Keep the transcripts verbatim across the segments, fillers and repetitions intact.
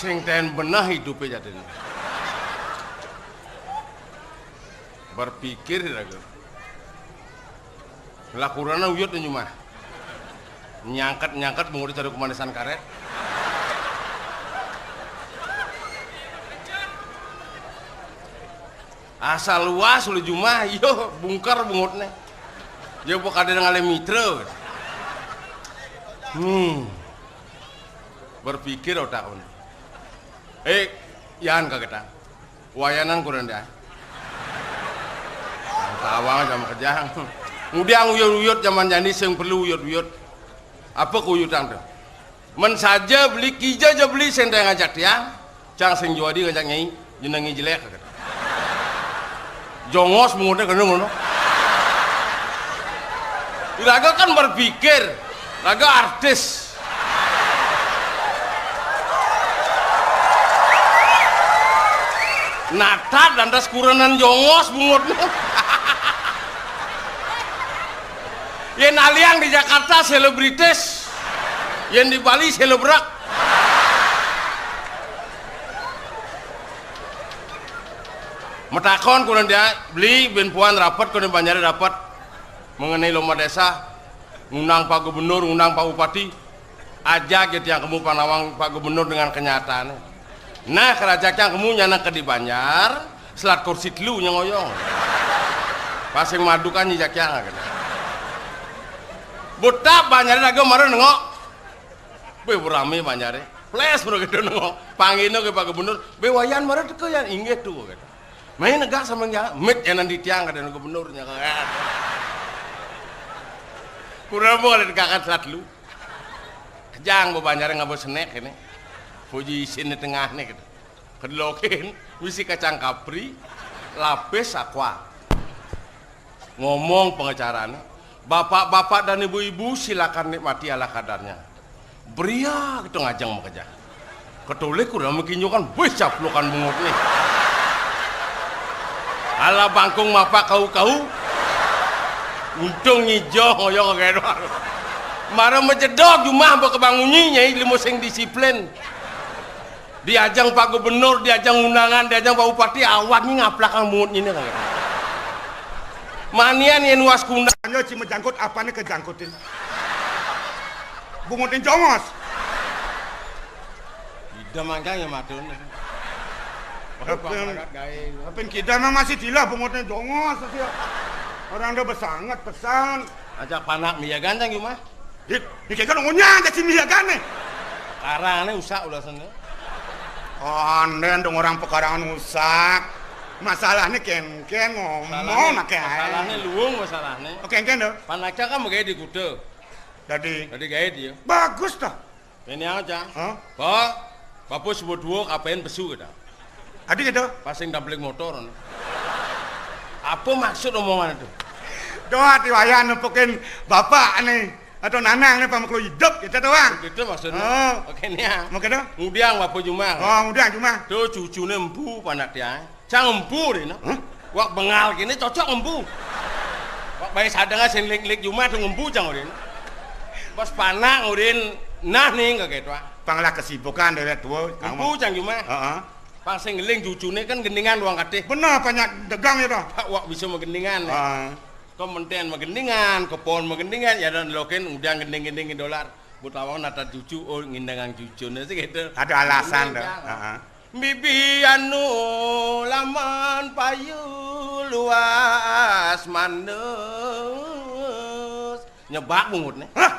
Sing ten beneh idupe jatine. Berpikir raga. Lah kurana uyut nyu mah. Nyangket-nyangket bungut cari kemanisan karet. Asal luas ulu jumah, iyo bungker bungutne. Dia bukan ada ngalih mitra. Hmm. Berpikir otak. Eh, yan kagetang. Wayanan kurang dah. Tawang sama kejang. Ngudiang uyut-uyut zaman jani sing perlu uyut-uyut. Apa kuyutang tu? Men saja beli kija ja beli sing ngajak tiang, cang sing juadi ngajak nyai, jenengi jelek kata. Jongos bungutne kena ngono. Raga kan berpikir, raga artis. Natat dan tas kurenan jongos bungut. Yen aliang di Jakarta selebritis, yen di Bali selebrak. Metakon kurang dia, beli ben puan rapat kurang banyak dapat mengenai lomba desa, ngundang Pak Gubernur, ngundang Pak Bupati, ajak ya tiang kemu panawang Pak Gubernur dengan kenyataan. Nah, kerajaan kemu nyana ke di Banjar, selat kursi telu nyang oyong. Pasing madukan nyi jakiang kata. Buta Banjar raga mara nengok. Be rame Banjare. Ples mara gitu nengok. Panggilno ke Pak Gubernur, be wayan mara teka yan inggih tu kata. Main negak sama yang mit yang nanti tiang kata Gubernurnya. Kurang boleh degakan selat lu. Kejang bebanjar ngabo senek ini. Puji isin di tengah nih gitu. Kedelokin, misi kacang kapri, lapis aqua. Ngomong pengacarane, bapak-bapak dan ibu-ibu silakan nikmati ala kadarnya. Bria gitu ngajeng makejang. Ketulik udah mekinjukan, wih caplukan bungut nih. Ala bangkung mapak kau-kau. Untung nyijoh ngoyong kayak doang. Mara mejedok jumah mbok kebangunyi nyai limo sing disiplin. Diajang Pak Gubernur, diajang undangan, diajang Pak Bupati, awak ni ngaplakang bungut ini kan. Manian yen was kundang. Nyo ci mejangkut apane kejangkutin? Bungutin jongos. Ida mangkang ya matun. Apin, apin kita mah masih dilah bungutnya jongos aja. Orang udah besanget pesan. Ajak panak mia ganteng yuk mah. Ih, iki kan ngunyah aja sini ya kan nih. Karane usak ulasane. Konden dong orang pekarangan usak. Masalahnya ken-ken ngomong. Masalahnya, masalahnya luwung masalahnya. Oke, ken dong. Panaknya kan begitu di kuda. Jadi. Jadi gaya dia. Bagus toh. Ini aja. Hah? Pak, bapak sebut dua kapain pesu kita. Adi gitu. Pasing dampling motor. Apa maksud omongan itu? Doa tiwayan nempukin bapak nih atau nanang nih pamaklo hidup kita doang. Itu maksudnya. Oh. Oke nih ya. Mau gitu? Ngudiang bapak jumah. Oh, ngudiang jumah. Tuh cucune empu panak dia. Cang empu deh no. Hah? Wak bengal kini cocok empu. Wak bayi sadanga sing lik-lik jumah tuh empu cang deh. Pas panak ngurin nah nih kaget wak. Panglah kesibukan dari tua. Empu cang jumah. Heeh. Pang sing ngeling cucune kan gendingan ruang katih. Bener, banyak dagang ya toh. Pak wak bisa magendingan. Heeh. Kau menten magendingan, kepon magendingan, ya dan loken udah gending-gending dolar. Buat lawang natat cucu, oh ngindangan cucune sih gitu. Ada alasan toh. Heeh. Bibi anu laman payu luas mandes. Nyebak bungut nih. Hah?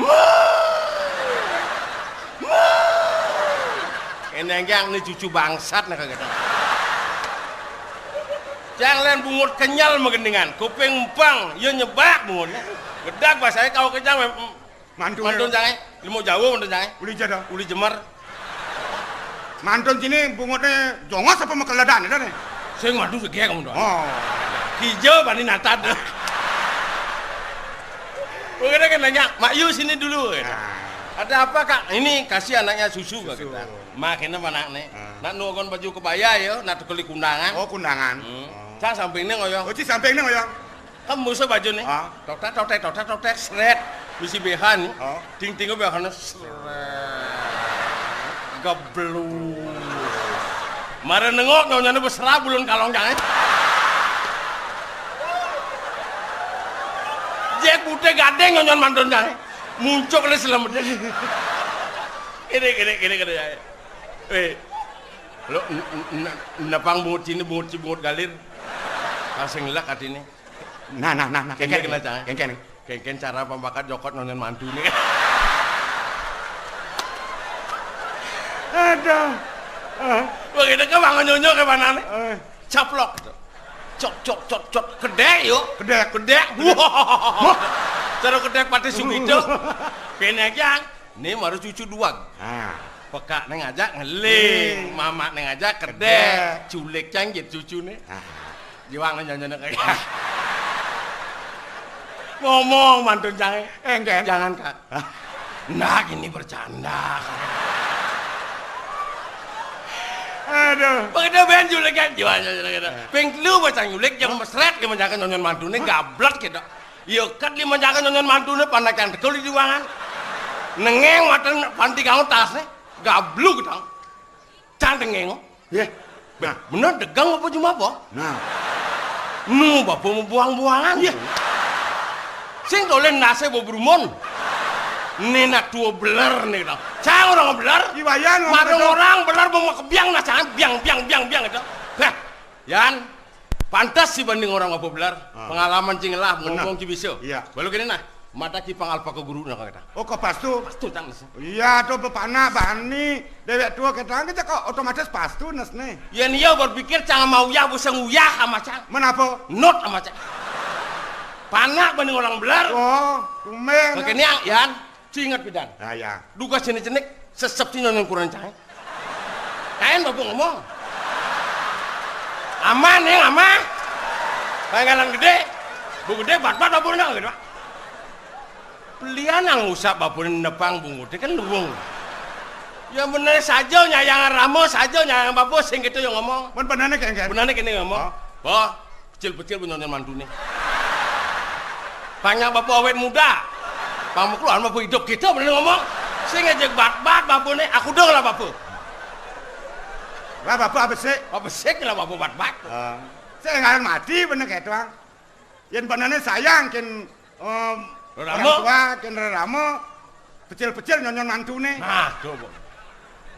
Mu. Mu. Ini yang ini cucu bangsat nih kagak. Yang lain bungut kenyal magendingan, kuping empang, ya nyebak bungut nih. Gedak bahasanya kau kencang. Mantun. Mantun jange, limo jauh mantun jange. Uli jada. Uli jemer. Mantun sini bungutnya jongos apa mekeledan itu nih? Sing mantun segek kamu doang. Oh. Hijau bani natat. Mungkin dia nanya, "Mak Yu sini dulu." Gitu. Nah. "Ada apa, Kak?" "Ini kasih anaknya susu," kata. Makanya mana nih? Nah. Nak nuakan baju kebaya ya, nak tukeli kundangan. Oh, kundangan. Hmm. Oh. Cang samping nih ngoyong. Oh, ci samping nih ngoyong. Kan musuh baju nih. Ah. Totek, totek, totek, totek, seret. Misi behan nih. Oh. Ting ting behan seret. Keblu. Mara nengok nyonyoné beserah bulun kalong cangé. Jek buté gading nyonyon mantun cangé. Muncuk lé selemet. Kéné, kéné, kéné, kéné, ya. Wéh. Lo n-, n-, n-, nepang bungut sini, bungut si bungut galir. Kasing lek atiné. Nah, nah, nah, nah, kénkén, kénkén, kénkén, kénkén. Kénkén cara pambakat jokot nyonyon mantuné. Aduh. Ah. Begitu ké bangun nyonyo ké manané. Eh. Caplok. Cot, cot, cot, cot. Kedék, yuk. Kedék. Kedék. Wah. Cara kedék pati sugito. Kéné jang. Né mara cucu duag. Ah. Pekakné ngajak ngeling, mamakné ngajak kedék, culik cang jit cucuné. Ah. Jiwang nyonyoné kayak. Ngomong mantun cangé. Enggak. Jangan, Kak. Hah? Nah, ini bercanda. Aduh. Begitu ben julik kan, jiwang nyonyoné gitu. Ping telu bacang julik, jang mesret, dia menjaga nyonyon mantuné, gablek gitu. Ya, kat dia menjaga nyonyon mantuné, pandak cang tekul di jiwangan. Nengeng mata panti kamu tasné, gabluk gitu. Cang tengeng, oh. Yé. Nah, bener degang apa cuma apa? Nah. Nu bapa mau buang-buangan. Yé. Sing toleh nase bau berumun. Né nak tua beler né, gitu. Cang orang beler. Iwayan, Marung orang beler mau kebiang, nah, cang biang, biang, biang, biang, gitu. Heh, Yan, pantes sih banding orang bapa beler. Ah. Pengalaman cing lah, bener. Ngomong ci bisa. Iya. Balu kéné nah. Mata ki pang alpa ke guru nak kata. Oh, ke pastu? Pastu cang nes. Iya, tuh bepanak bani. Déwék tua kata, kita kok otomatis pastu nes né. Yén iya berpikir cang mau uyah, bisa nguyah sama cang. Menapa? Not sama cang. Panak banding orang beler. Oh, tumben. Kéné, Yan, ci inget pidan. Nah, ya. Dugas jenik-jenik, sesep ci nyonyon kurang cang. Kain bapa ngomong. Aman, Néng, aman. Panggalan gedé. Bu gedé, bat-bat bapa nang gitu. Belian nang usap bapa nepang bunguté kan luwung. Ya bener saja nyayang rama, saja nyayang bapa, sing gitu yang ngomong. Mun benerné kénkén? Benerné kéné ngomong. Hah? Bah, pecil-pecil nyonyon mantuné. Panjang bapa awét muda. Pang keluar bapa hidup kita bener ngomong. Sing ngejek bat-bat bapané, aku dong lah bapa. Lah bapa apa sih? Apa sih lah bapa bat-bat? Ah. Sing ngaran mati bener kayak tuang. Yén benerné sayang kén, em, rerama. Orang tua, kén rerama, pecil-pecil nyonyon mantuné. Nah, coba.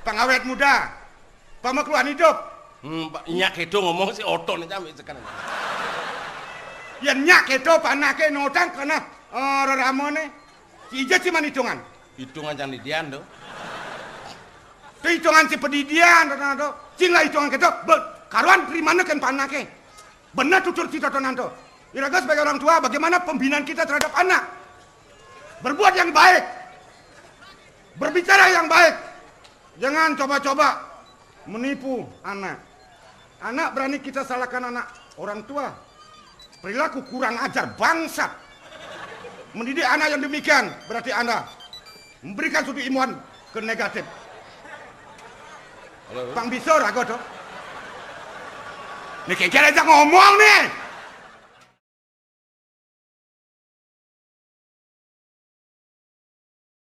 Pang awét muda. Pama keluar hidup. Hmm, Pak, nyak itu ngomong si oto nih sampai sekarang. Yén nyak itu panaké notang kéné, eh, reramané. Si ija cuma hitungan. Hitungan cang didian tuh. Itu hitungan si pedidian, tuh, tuh, tuh. Cing lah hitungan kéto, be-, karuan ri mana kén panaké. Bener tutur kita, tuh, nanto. Iraga sebagai orang tua, bagaimana pembinaan kita terhadap anak? Berbuat yang baik. Berbicara yang baik. Jangan coba-coba menipu anak. Anak berani kita salahkan anak orang tua. Perilaku kurang ajar, bangsat. Mendidik anak yang demikian, berarti Anda memberikan suatu imbauan ke negatif. Halo. Pang bisa raga to. Nih, kénkén ajak ngomong nih.